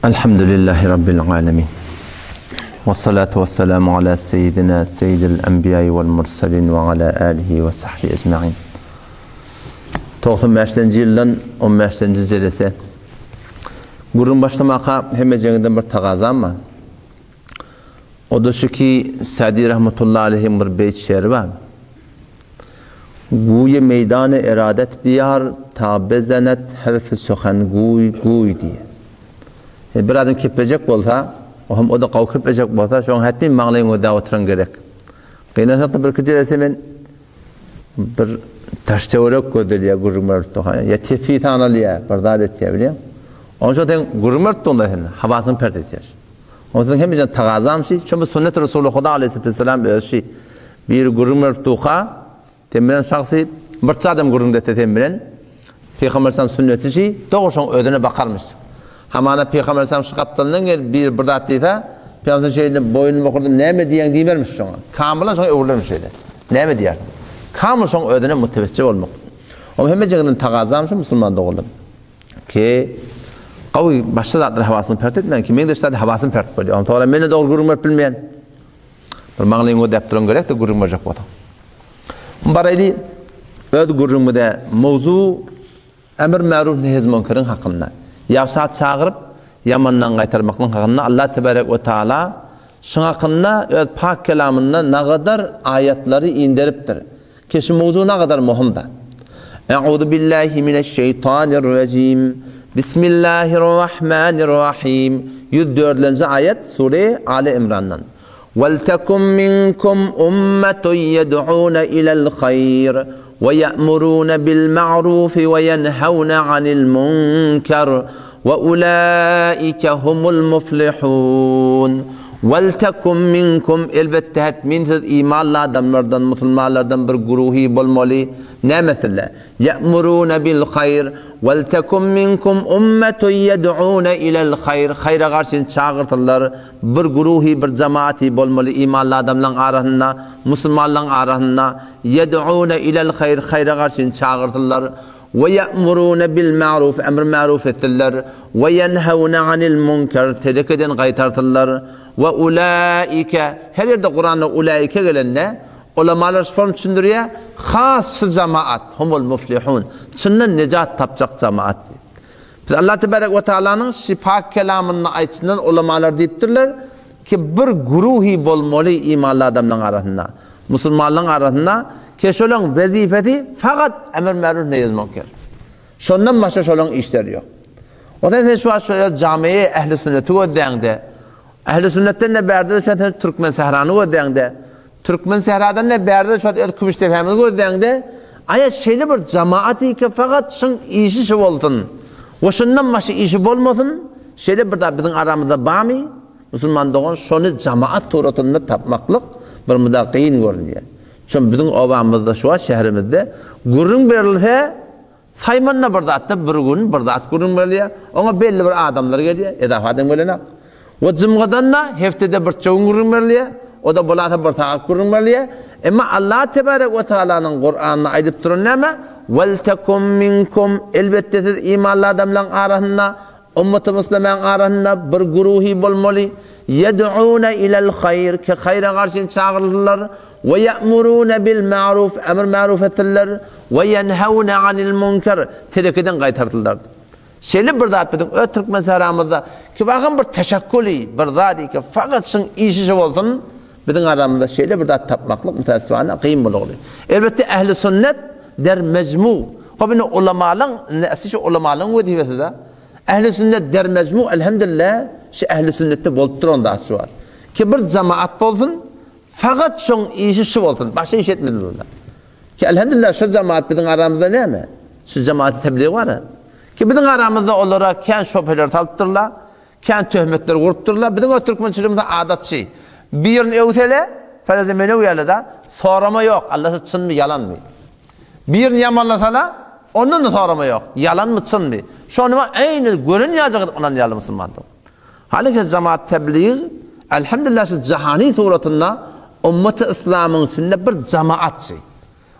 Elhamdülillahi Rabbil alemin. Vessalatu vesselamu ala seyyidina seyyidil enbiýai vel murselin ve ala alihi ve sahbihi ecma'in. 95-nji ýyldan 15-nji jelese. Gürrüň başlamaka hemmejeňizden bir tagazam bar. O-da şu ki Sadi rahmetullahi aleyhiň bir beýt şeri bar. Guýy meýdany eradet biýar, ta bezenet herfi suhanguý guý diýýär. Bir adam keplejek bolsa, o hem o-da gawy keplejek bolsa, şoň hetmin maňlaýyňy gözläp oturan gerek. Gynansak-da birki jelese men bir daş-töwerek gözdelýär gürrüň berip durka. Ýa tesbih sanalýar, bir zat etýär bilýäň. Onça sen gürrüň berip durda sen, hawasyňy pert etýär. Onsoň hemmejen tagazam şi, şo bir sünnet Resuly Huda aleyhissalatu vesselam özi şi. Biri gürrüň berip durka, sen bilen şahsy birçe adam gürrüň etse sen bilen, Pygamber sallam sünneti şi, dogry şoň özüne bakarmyş. Hamana Pygamber sallam şu gapdalyndan gelip biri bir zat diýse, Pygamber sallam şeýle boýnuny bokurdyp näme diýýäň diýmermiş şoňa. Kamylan şoňa öwrülermiş şeýle. Näme diýersiň? Kamyl şoň özüne mütewessije bolmak. Oň hemmejeginden tagazam şu musulman doganlar. Ki, gawy başga zatlar hawasyny pert etmäň ki, meňzeş zat hawasyny pert bolýar. Ondan soňra men-de dogry gürrüň berip bilmeýän. Bir maňlaýyňy gözläp duran gerek-de gürrüň berjek bolsaň. Baraýly öz gürrüňimize mowzu emr märuf nehiz münkeriň hakynda. Ýagşa çagyryp, ýamandan gaýtarmaklygyň hakynda Allah tebarek we taala şuň hakynda öz pak kelamynda nagadar aýatlary inderipdir. Ki şu mowzu nagadar möhüm zat. Euzu billahi mineşşeýtanirrejim. Bismillahirrahmanirrahim. 104-nji aýat sure Ali Imrandan. Weltekum minkum ummetun yed'un ilel hayr we ya'murun bil ma'ruf we yenhaun anil munkar we ulaika humul muflihun. Weltekum minkum elbetde hetmin siz imanly adamlardan, musulmanlardan bir güruhy bolmaly. Nämesinde? Ýe'murune bil haýr, weltekum minkum ummetun ýed'une ilel haýr, haýra garşy çagyrsynlar. Bir güruhy, bir jemaaty bolmaly imanly adamlaryň arasynda, musulmanlaryň arasynda. Ýed'une ilel haýr, haýra garşy çagyrsynlar. We ýe'murune bil ma'ruf, emr ma'ruf etsinler. We ýenhewne anil munker, telekeden gaýtarsynlar. We ulaike, her ýerde Kuranda ulaike gelende, ulamalar şu form düşündirýär, has şu jemaat, humul muflihun, çyndan nejat tapjak jemaat diýip. Biz Allah tebarek we taalanyň şu pak kelamynda aýtşyndan ulamalar diýipdirler ki bir güruhi bolmaly imanly adamlaryň arasynda. Musulmanlaryň arasynda keşolaň wezipesi fakat emr märuf neýz münker. Şondan başga şolaň işleri ýok. Ondan sen şu wagt şu jamiýe ehli sünneti gözläňde, ehli sünnetden de bärde şu sen Türkmen sährany gözläňde, Türkmen sähradan da bärde şu wagt öz Kümüşdepämizi gözläňde, aýa şeýle bir jamaat ki fakat şuň işi şu bolsun. We şundan başga işi bolmasyn. Şeýle bir zat biziň aramyzda barmy? Musulman dogan şony jamaat suratynda tapmaklyk bir muda kyn görünýär. Şon biziň obamyzda şu wagt şäherimizde gürrüň berilse saýmanda bir zatda bir gün bir zat gürrüň berilýär. Oňa belli bir adamlar gelýär, edafa adam gelenok. We jumgadan-da heftede bir gün gürrüň berilýär. O-da bolasa bir sagat gürrüň berilýär. Emma Allah tebarek we taalanyň Kuranda aýdyp duran näme? Weltekum minkum elbetde siz imanly adamlaryň arasynda Ümmet-i muslimäň arasynda bir güruhy bolmaly, Ýed'ûne ilel haýr, ki haýra garşy çagyrylsynlar, we ýe'murûne bil ma'ruf, emr ma'ruf etsinler, we ýenhewne anil munker, telekeden gaýtarsynlar. Şeýle bir zat biziň öz türkmen sähramyzda ki wagam bir teşekküli bir zat ki fakat şuň işi şu bolsun, biziň aramyzda şeýle bir zat tapmaklyk mütäessifana kyn bolugly. Elbetde ehli sünnet Der mejmu. Hop indi ulamalaň, indi asly şu ulamalaň wezipesi-de. Ehli sünnet der mejmu elhamdülillah şu ehli sünnetde bolup duran zat şu bar. Ki bir jemaat bolsun, fakat şoň işi şu bolsun, başga iş etmesin onda. Ki elhamdülillah şu jemaat biziň aramyzda näme? Şu jemaat tebliğ bar. Ki biziň aramyzda olara kän şübheler salypdyrlar. Kän töhmetler gurupdyrlar. Biziň o türkmençiligimizde adatçy. Birini öwsele, fereze meni öwýärler-de, sorama ýok, Allasy çynmy, ýalanmy? Birini ýamanlasala, ondan-da sorama ýok, ýalanmy, çynmy? Şony eýni gören ýaljak edip ynanýarlar musulmanlar. Haliki jemaat teblig, elhamdülillah şu jahany suratynda ummeti yslamyň içinde bir jemaatçy.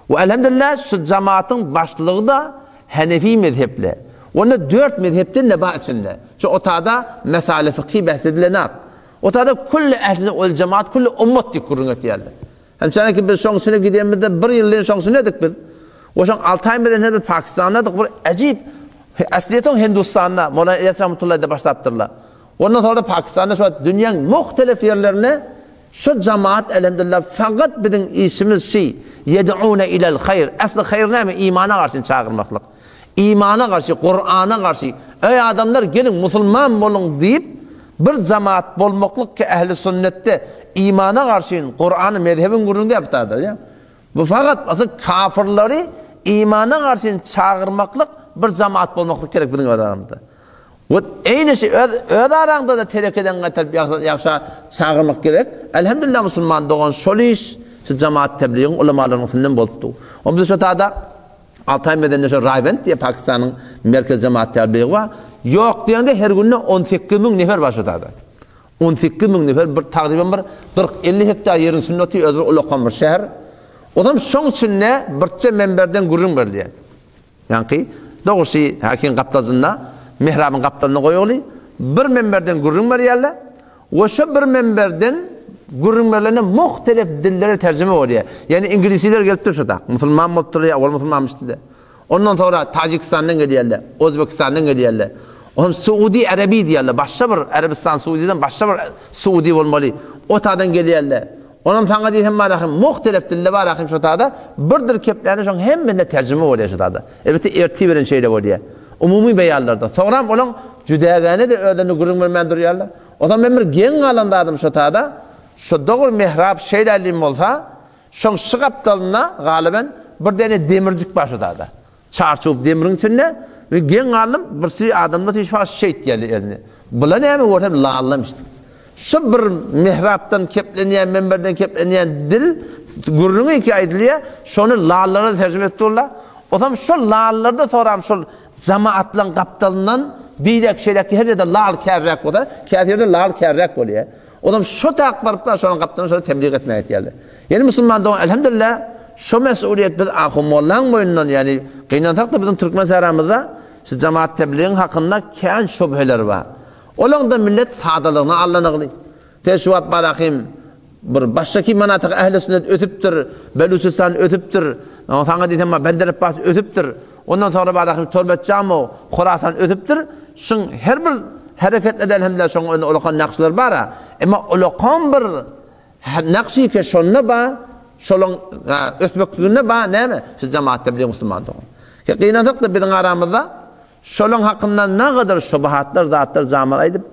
We elhamdülillah şu jamaatyň başlygy-da Hanefi mezhepli. Onda dört mezhepden-de bar içinde. Şu otada mesaili fykhy bähs edilenak. Otada külli ehli ol jemaat, külli ummat diýip gürrüň etýärler. Hemçene ki biz şoň içine gidenimizde bir ýyldan şoň içindedik biz. We şoň alty aý bilen biz Pakistandadyk. Bir äjip aslyýeti Hindustanda Mowlana Ilyas rahmetullahi başlapdyrlar. Ondan sonra Pakistanda şu dünýäň muhtelif ýerlerinde şu jemaat elhamdülillah fakat biziň işimiz şi yed'une ilel hayr. Asly hayr näme? Imana garşy çagyrmaklyk. Imana garşy, Kur'ana garşy. Ey adamlar geliň musulman boluň diýip bir jemaat bolmaklyk ki ehli sünnetde imana garşy Kur'any mezhebiň gürrüňi däl bu Bu fakat asyl kafirleri imana garşy çagyrmaklyk bir jemaat bolmaklyk gerek biziň aramyzda. We eýni şey öz öz araňda da terekeden gaýtaryp ýagşa çagyrmak gerek. Elhamdülillah musulman dogan şol iş şu jemaat tebligiň ulamalaryň üstünden bolupdy. O biz şu tada Altaý medende şu Raýwend diýe Pakistanyň merkez jemaat tebligi bar. Ýok diýende her günde 18 müň nefer bar şu tada. 18 müň nefer bir tagryban bir 40-50 hektar ýeriň içinde otyr, öz bir ulakan bir şäher. Ozam şoň içinde birçe menberden gürrüň berilýär. Ýaňky, dogrusy, häkiň gapdalynda, mihrabyň gapdalynda goýuldy. Bir menberden gürrüň berýärler we şo bir menberden gürrüň berlende muhtelif dillere terjime bolýar. Ýagny iňlisler gelipdir şo tak. Musulman bolupdyr ýa owal musulmanmyşdy-da. Ondan soňra Tajikistandan gelýärler, Özbekistandan gelýärler. Oňa Saudi Arabi diýýärler. Başga bir Arabistan Saudiden başga bir Saudi bolmaly. O tadan gelýärler. Onam saňa diýsem bar ahym, muhtelif dilde bar ahym şo tada, bir dil kepläne şoň hemmesine terjime bolýar şo tada. Elbetde ertir bilen şeýle bolýar. Umumy beýanlarda. Soňram olaň jüdägäne-de özlerine gürrüň bermän durýarlar. Ozam men bir geň galan zadym şo tada, şo dogry mihrap şeýle bolsa, Şoň şu gapdalynda galyben bir däne demirjik bar şu zada. Çarçuw demiriň içinde. Men geň galdym, bir sürü adamlar hiç wagt şeýtýärler elini. Bula näme görsem lallamyşdy. Şu bir mihrapdan keplenýän, minberden keplenýän dil gürrüňi iki aýdylýar, şony lallara terjime edip durlar. Osam şol lallarda soram şol jamaatlaryň gapdalyndan beýläk şeýläk her ýerde lal kärräk bolsa, käsi ýerde lal kärräk bolýar. Olam şo tak baryplar şonuň gapdalynda şony tebliğ etmäge gitýärler. Ýani musulman dogan elhamdülillah şo mesuliýet biz ahun mollaň boýnundan ýani gynansak-da biziň türkmen säramyzda şu jemaat tebligiň hakynda kän şübheler bar. Olaň da millet sadalygyna allanygly. Te şu wagt barahym bir başga manatyk ähli sünnet ötüpdir, Beluçistan ötüpdir. Saňa diýsem Bender Abbas ötüpdir. Ondan soňra barahym Torbetjamo, Horasan ötüpdir. Şuň her bir Hereketlerde elhamdülillah şoň önde ulakan nakşlar bar-a. Emma ulakan bir nakşy ki şonda ba, şolaň ösmekliginde ba näme? Şu jemaat tebliğ musulman dogan. Ki gynansak da biziň aramyzda şolaň hakynda nagadyr şubahatlar zatlar jamaat aýdyp,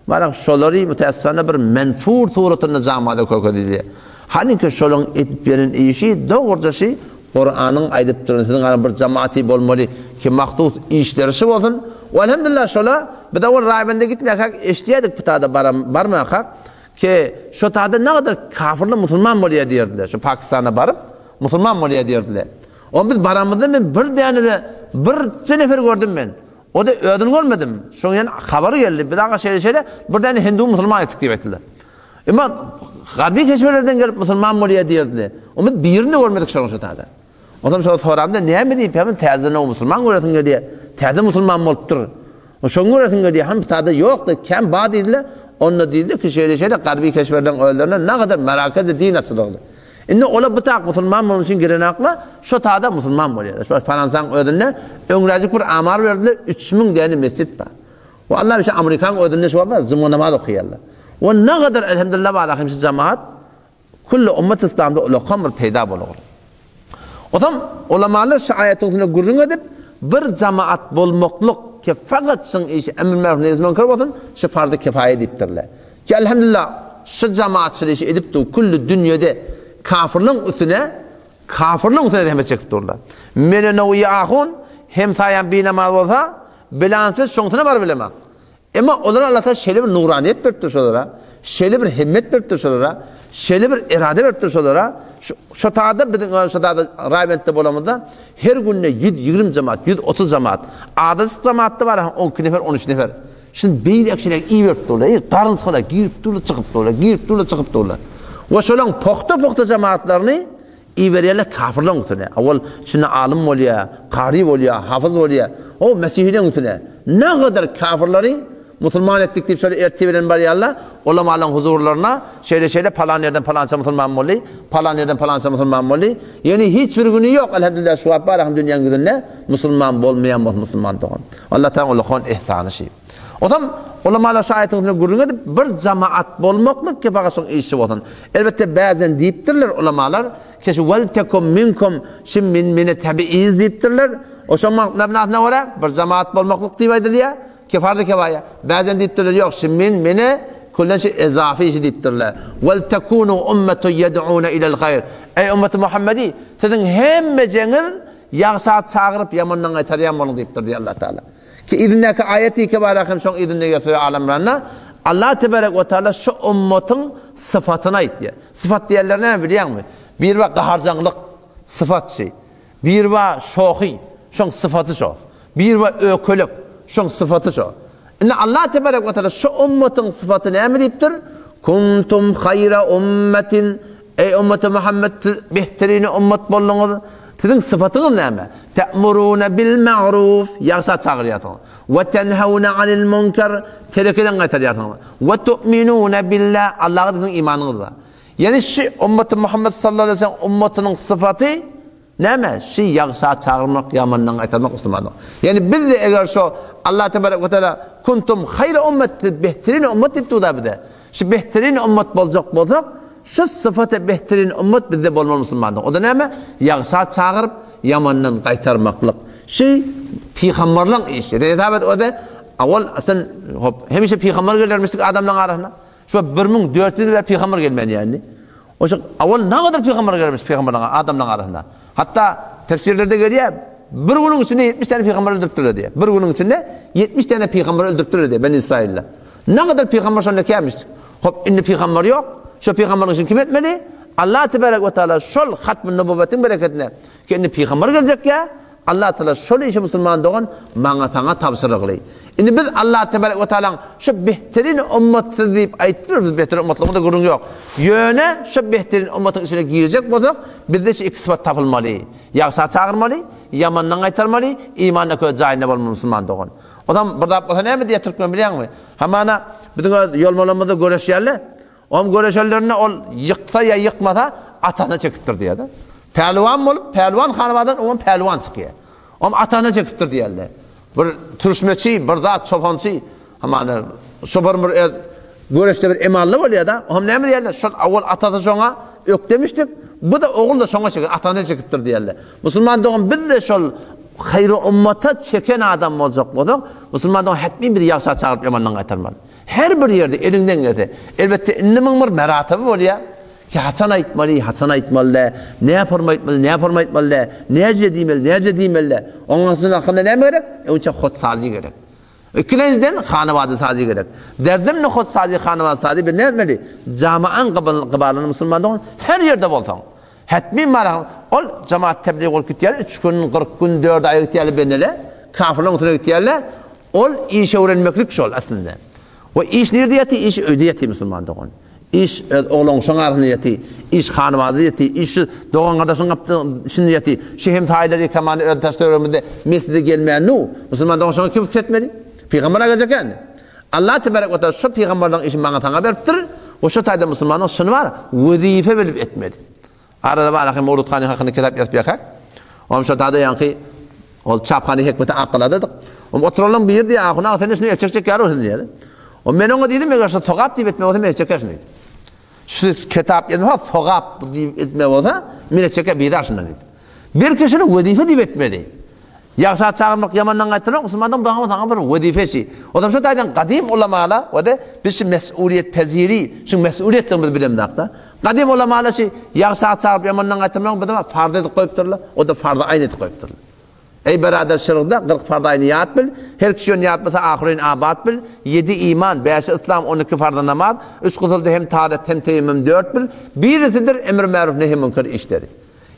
barak şolary müteessana bir menfur suratynda jamaata kökezilýär. Halinki şolaň edip beren işi dogruja şi Kuranyň aýdyp duran siziň ara bir jamaty bolmaly ki mahsus işleri şi bolsun. We elhamdülillah şola biz owal Raýbende gitmäkäk eşidýärdik bu tada baram barmakak ki şo tada ne kadar kafirler musulman bolýar diýerdiler. Şu Pakistana baryp musulman bolýar diýerdiler. O biz baramyzda men bir däne-de bir nefer gördüm men. O da özüni görmedim. Şoň ýan habary geldi. Biz aga şeýle şeýle bir däne hindu musulman etdik diýip aýtdylar. Emma garby keşbelerden gelip musulman bolýar diýerdiler. O biz birini görmedik şonuň şu tada. Ondan şol soramda näme diýip, hem täze now musulman göresiň gelýär. Täze musulman bolupdyr. O şoň göresiň gelýär. Hem tada ýokdy, kem bar diýdiler. Onda diýdi ki, şeýle şeýle garby keşbelerden özlerine nagadyr merakezi din açyldy. Indi ola bu tak musulman bolmak üçin girenakla şo tada musulman bolýar. Şu Fransaň özünde öňräjik bir amar berdiler, 3000 däne mesjit bar. We Allah şu Amerikan özünde şu bar, juma namaz okaýarlar. We nagadyr elhamdülillah barahim şu jemaat kulli ummet islamda ulakan bir peýda bolur. Otam ulamalar şu aýatyň üstünde gürrüň edip, bir jemaat bolmaklyk ki fakat şuň işi emr maruf nehy münker bolsun, şu farz-y kifaýa diýipdirler. Ki elhamdülillah şu jemaat şu işi edip dur kulli dünýede kafirliň üstüne kafirliň üstüne zähmet çekip durlar. Mene nowy ahun hem saýan binamaz bolsa, Bilansly şoňsuna baryp bilemak. Emma olara Allah Taala şeýle bir nuraniýet beripdir şolara, şeýle bir himmet beripdir şolara, şeýle bir erade beripdir şolara. Şo tada biziň şo tada Raýbentde bolamyzda her günde 120 jemaat, 130 jemaat. Adaty jemaatda bar 12 nefer, 13 nefer. Şindi beýle şeýle iberip durlar. Ey, garynçgalar girip durlar, çykyp durlar, girip durlar, çykyp durlar. We şolaň pogta-pogta jemaatlaryny. Iberýärler kafirleň üstüne. Owal içinde alym bolýar, kary bolýar, hafyz bolýar. O mesihileň üstüne. Nägadar kafirleri musulman etdik diýip şöyle ertir bilen barýarlar, ulamalaryň huzurlaryna şeýle-şeýle palan ýerden palança musulman boldy, palan ýerden palança musulman boldy. Ýöne hiç bir güni ýok, elhamdülillah şu wagt bar dünýäň ýüzünde musulman bolmaýan bolsa musulman dogan. Allah Taala uly ihsany şi. Otam ulamalar şu aýatyň üstünde gürrüň edip bir jamaat bolmaklyk ki fakat şoň işi bolsun. Elbetde bäzen diýipdirler ulamalar, ki şu vel tekum minkum şi min mine tabiiz diýipdirler. O şoň mabnasyna görä bir jamaat bolmaklyk diýip aýdylýar. Ki farz-y kifaýa. Bäzen diýipdirler ýok şi min mine küllen şi ezafi işi diýipdirler. Vel tekunu ummetun yed'une ilel haýr. Eý ümmeti Muhammedi siziň hemmejeňiz ýagşa çagyryp ýamandan gaýtarýan boluň diýipdir diýýär Allah Taala. Ki yzyndaky aýaty kebara hem şoň yzynda gelýär sure Al Imranda Allah tebarek we taala şu ummatyň syfatyny aýtýar. Syfat diýenleri näme bilýäňmi? Biri bar gaharjaňlyk syfat şi. Biri bar şohy, şoň syfaty şo. Biri bar ökelek, şoň syfaty şo. Indi Allah tebarek we taala şu ummatyň syfaty näme diýipdir? Kuntum haýra ummatin Eý ummeti Muhammed siz behterini ummat bolduňyz. Siziň syfatyňyz näme? Te'muruna bil ma'ruf, ýagşa çagyrýarsyňyz. We tenhauna anil munkar, terekeden gaýtarýarsyňyz. We tu'minuna billah, Allaha siziň imanyňyz bar. Ýani şu ummeti Muhammed sallallahu aleyhi ve sellem ummatynyň syfaty Näme? Şi ýagşa çagyrmak, ýamandan gaýtarmak musulmanlyk. Ýagny biz-de eger şo Allah tebarek we teala kuntum haýra ummet siz behterin ummet diýip dur-da bize. Şi behterin ummet boljak bolsak, şu syfata behterin ummet bizde bolmaly musulmanlyk. O-da näme? Ýagşa çagyryp, ýamandan gaýtarmaklyk. Şi pygamberleň işi. Sen hesap et o-da awal sen hop hemişe pygamber gelermişdik adamlaryň arasyna. Şu 1400 ýyl bäri pygamber gelmän ýaly. Oşa awal nagadar pygamber gelmiş pygamberleň adamlaryň arasynda. Hatda tefsirlerde gelýär, bir günüň içinde 70 tane pygamber öldüripdirler diýär. Bir günüň içinde 70 tane pygamber öldüripdirler diýär Beni İsrailde. Nagadar pygamber şonda kämiş. Hop indi pygamber ýok. Şo pygamberiň işini kim etmeli? Allah tebarek we taala şol hatmy nubuvvetin bereketine ki indi pygamber geljek ýa Allah Teala şol işi musulman dogan maňa saňa tabşyrygly. Indi biz Allah tebarek we taalaň şu behterin ummat siz diýip aýtdylar biz behterin ummatlygymyzda gürrüň ýok. Ýöne şu behterin ummatyň içine girjek bolsak bizde şu iki sypat tapylmaly. Ýagşa çagyrmaly, ýamandan gaýtarmaly, imanda köz jaýynda bolmaly musulman dogan. Ozam bir zat bolsa näme diýýär türkmen bilýäňmi? Hamana biziň öz ýolmalarymyzda göreşýärler. Oňam göreşenlerinde ol ýyksa ýa ýykmasa atasyna çekipdir diýýär-de. Pälwan bolup, pälwan hanabadan oňam pälwan çykýar. Oňam atasyna çekipdir diýýärler. Bir türşmeçi, bir zat çopançy, hamana çopan bir öz göreşde bir emally bolýar-da. Oňam näme diýýärler? Şol awal atasy şoňa ökdemişdik. Bu-da ogul-da şoňa çekip, atasyna çekipdir diýýärler. Musulman dogan biz-de şol haýry ummata çeken adam boljak bolsak, musulman dogan hetmi bizi ýagşa çagyryp ýamandan gaýtarmaly. Her bir ýerde eliňden gelse. Elbetde indi muň bir meratyby bolýar. Ki haçan aýtmaly, haçan aýtmaly dä, nä forma aýtmaly, nä forma aýtmaly dä, näce diýmeli, näce diýmeli dä. Onuň üçin hakynda näme gerek? Öňçe hotsazi gerek. Ikilenjiden hanawada sazi gerek. Derzemni hotsazi, hanawada sazi biz näme etmeli? Jamaň gybalyny musulman dogan her ýerde bolsaň. Hetmi mara ol jamaat tebliğ bolup gitýär, 3 gün, 40 gün, 4 aý gitýärler bendele. Kafirleň üstüne gitýärler. Ol iş öwrenmeklik şol aslynda. We iş nirde ýaty? Iş öýde ýaty musulman dogan. Iş öz oglan-uşagyň arasynda ýaty. Iş hanybada ýaty. Iş şu dogan-gardaşyň gapdyň içinde ýaty. Şu hemsaýalary ýekamany öz daş-töweregimizde mesjide gelmän nu. Musulman dogan şoňa kim fikir etmeli? Pygamber geljek ýaly. Allah tebarek we taala şu pygamberleriň işini maňa saňa beripdir. We şu taýda musulmanyň şuny bar, wezipe bilip etmeli. Arada bar ahim Mawlud hanyň hakynda kitap ýazyp ýakak. Oňam şo tada ýaňky ol çaphany hikmeti akgaladydyk. Oňam oturanlaryň biri diýýär, Ahun aga sen şuny etjekjek ýaly bolsun diýýär. O men oňa diýdim, eger şu sogap diýip etme bolsa men etjek şuny diýdim. Şu kitap ýazma sogap diýip etme bolsa men etjek bizar şundan diýdim. Bir kişini wezipe diýip etmeli. Ýagşa çagyrmak, ýamandan gaýtarmak musulmandan baňa saňa bir wezipesi. Ozam şu taýdan gadym ulamala we-de biz şu mes'uliýet peziri, şu mes'uliýetdigini biz bilemzakda. Gadym ulamala şu ýagşa çagyryp ýamandan gaýtarmagy bize farz edip goýupdyrlar. O-da farzy aýn edip goýupdyrlar. Eý berader şyrgda 40 farz aýny ýat bil, her kişi ony ýat bilse ahyryn abat bil, ýedi iman, bäşi yslam, 12 farzy namaz, üç gusulda hem taharet hem teýemmüm dört bil, birisidir emr-i-märuf nehi-münker işleri.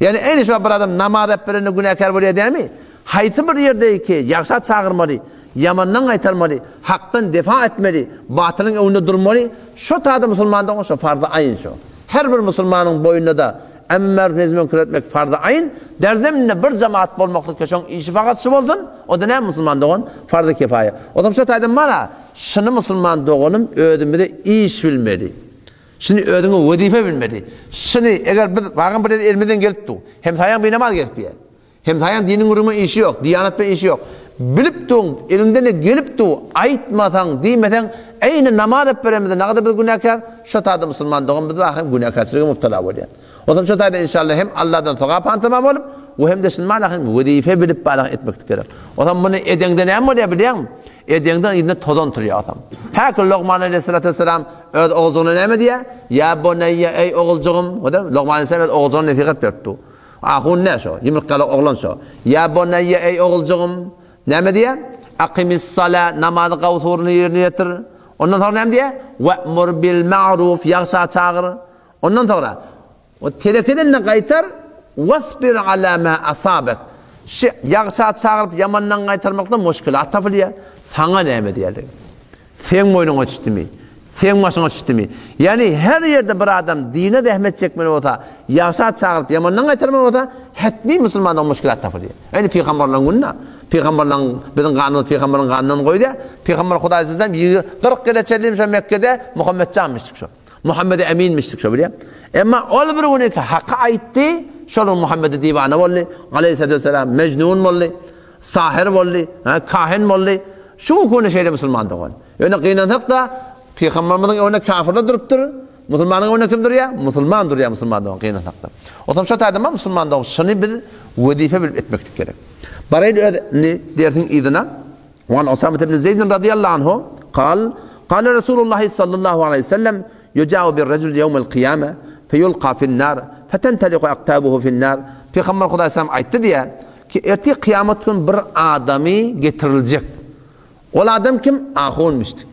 Ýagny eýni şu bir adam namaz edip berende günäkär bolýar dämi? Haýsy bir ýerde ki ýagşa çagyrmaly, ýamandan gaýtarmaly, hakdan defa etmeli, batylyň öňünde durmaly, şo tada musulmanda oň şo farzy aýyn şo. Her bir musulmanyň boýnunda-da. Emr maruf nehi münker etmek farzy aýn. Derzeminde bir jemaat bolmaklyk ke şoň işi fakat şu bolsun, o-da näme musulman dogan? Farzy kifaýa. Ozam şo taýdan mana şuny musulman doganym özümize iş bilmeli. Şuny özüňe wezipe bilmeli. Şuny eger biz bagam bir elimizden gelip dur. Hemsaýaň binamaz gezip ýör. Hemsaýaň diniň gürrüňe işi ýok, diýanat bilen işi ýok. Bilip duň, eliňden-de gelip dur, aýtmasaň, diýmeseň, eýni namaz edip berenimizde nagada biz günäkär, şo taýda musulman dogan biz bar hem günäkärçilige mubtala bolýas. Onsoň şo taýda inşallah hem Alladan sogap hantama bolup, we hem-de şuny mana hem wezipe bilip bala etmeklik gerek. Onsoň muny edeňde näme bolýar bilýäňmi? Edeňde yzynda tozan turýar onsoň. Häki Logman aleyhissalatu vesselam öz oguljygyna näme diýýär? Ýa boneýýe eý oguljygym, Logman aleyhissalam öz oguljygyna nesihat berip dur. Ahun nä şo? Ýumurtgaly oglan şo. Ýa boneýýe eý oguljygym, näme diýýär? Akymis-sala, namazy gawsuryny ýerine ýetir. Ondan soňra näme diýýär? We'mur bil ma'ruf, ýagşa çagyr. Ondan soňra, o telekeden-de gaýtar, wasbir ala ma asabek. Şi ýagşa çagyryp ýamandan gaýtarmakda muşkilat tapylýar. Saňa näme diýerler? Seň boýnuňa düşdümi? Seň başyňa düşdümi? Ýagny her ýerde bir adam dine zähmet çekmeli bolsa, ýagşa çagyryp ýamandan gaýtarmaly bolsa, hetmi musulmandan muşkilat tapylýar. Ýagny pygamberleň gününe, pygamberleň biziň ganymyz pygamberyň ganyndan goýdy. Pygamber Hudaý sözem 40 ýyla çenli şo Mekgede Muhammet janmyşdyk şo. Muhammedi Eminmişdik şo bilýär. Emma ol bir güni haky aýtdy, şol gün Muhammedi diwana boldy, aleyhissalatu vesselam mejnun boldy. Sahyr boldy, kahin boldy. Şu günki şeýle musulman dogan. Ýöne gynansak-da, pygamberimiziň öňünde kafirler durupdyr. Musulmanyň öňünde kim durýar? Musulman durýar musulman dogan gynansak-da. Otam şo taýdan musulman dogan şuny biz wezipe bilip etmeklik gerek. Baraýyn öz indi dersiň yzyna. Wan Usama ibn Zeyd radiyallahu anhu kal, Kale Resulullah sallallahu aleyhi ve sellem Yuja'u bir rejul yevmel kıyame feyulqa fin-nar fetenteliku aktabuhu fin-nar. Pygamber Hudaý salam aýtdy diýä, Ki ertir kyýamat gün bir adamy getiriljek. Ol adam kim? Ahunmyşdyk.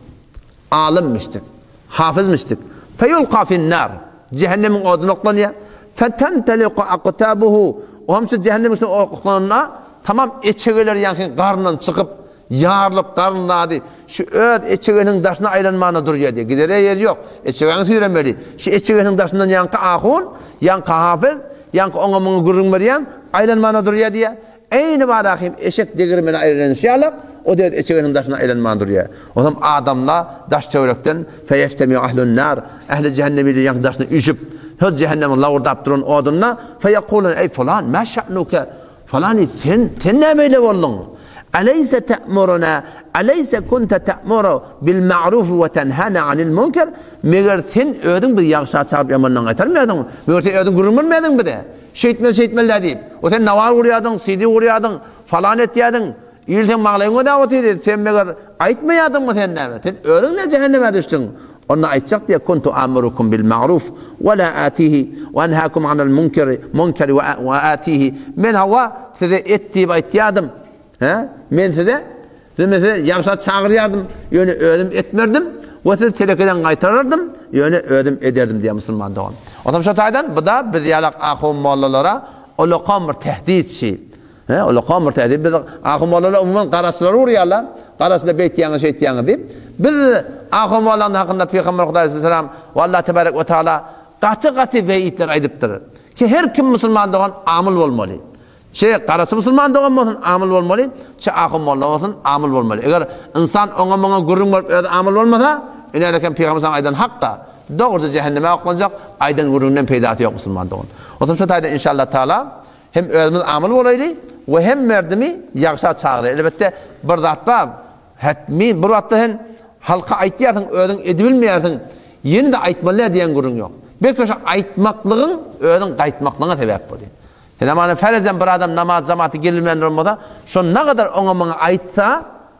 Alymyşdyk. Hafyzmyşdyk. Feyulqa fin-nar. Cehennemiň oduna oklanýar. Fetenteliku aktabuhu. O hem şu cehennemiň içine oklananda tamam eçegeler ýaňky garnyndan çykyp, ýarylyp garyn zady şu öz eçegesiniň daşyna aýlanmana durýar diýýär. Gidere ýeri ýok. Eçegeňi süýremeli. Şu eçegesiniň daşyndan ýaňky ahun, ýaňky hafyz, ýaňky oňa-muňa gürrüň berýän aýlanmana durýar diýýär. Eýni barahym eşek degirmene aýlanyşy ýalak, o-da öz eçegesiniň daşyna aýlanmana durýar. Onsoň adamlar daş-töwerekden feýeştemiu ahlun-nar, ähli jähennemiler ýaňky daşyna üýşüp, şol jähennemiň lawurdap duran odunda feýekulun, eý fulan, mä şa'nuke, Falany, sen, sen näme beýle bolduň? Aleýse te'muruna, aleýse kunte te'muru bil ma'rufi we tenhana anil munker? Meger sen özüň bizi ýagşa çagyryp ýamandan gaýtarmaýardyňmy? Meger sen özüň gürrüň bermeýärdiňmi bize? Şeýtmeli, şeýtmeli däl diýip. O sen nawar gurýardyň, CD gurýardyň, falan etýärdiň. Il seň maglaýyňy ödäp otyrdy. Sen meger aýtmaýardyňmy sen näme? Sen özüň ne jähenneme düşdüň? Onda aýtjak diýýär, Kuntu amurukum bil ma'ruf we la atihi we enhakum anil munkeri munkeri we atihi. Men hawa size et diýip aýtýardym. Hä? Men size size men size ýagşa çagyrýardym, ýöne özüm etmerdim we sizi telekeden gaýtarardym, ýöne özüm ederdim diýýär musulman dogan. Onsoň şo taýdan bu da biz ýalak ahun mollalara ulakam bir tehditçi. He, ulakam bir täsir. Biz ahun mollalar umuman garaçylary urýarlar. Garaçylar beýtýäňiz, şeýtýäňiz diýip. Biz ahun mollanyň hakynda Pygamber Hudaý aleyhisselam we Allah tebarek we taala gaty-gaty weýitler aýdypdyr. Ki her kim musulman dogan amyl bolmaly. Çe garaçy musulman dogan bolsun amyl bolmaly, çe ahun molla bolsun amyl bolmaly. Eger ynsan oňa muňa gürrüň berip özi amyl bolmasa, ine eken Pygamber sallam aýdan hakda. Dogruja jähenneme oklanjak, aýdan gürrüňden peýdasy ýok musulman dogan. Otam şo taýda inşallah taala Hem özümiz amyl bolaýly we hem merdimi ýagşa çagyraýly. Elbetde bir zat bar, hetmi bir wagtda sen halka aýtýarsyň, özüň edibilmeýärsiň, ýene-de aýtmaly däl diýen gürrüň ýok. Belki şo aýtmaklygyň özüň gaýtmaklygyňa sebäp bolýar. Sen hamana ferezen bir adam namaz jamaty gelilmän duran bolsa, şo nagadar oňa-muňa aýtsa,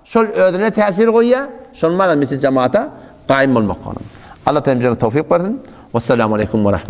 şol özüne täsir goýýar, şol malam mesjid jamata gaýym bolmak onuň. Allah taala hemmämize towfyk bersin. Wessalamu aleýkum we rahmet.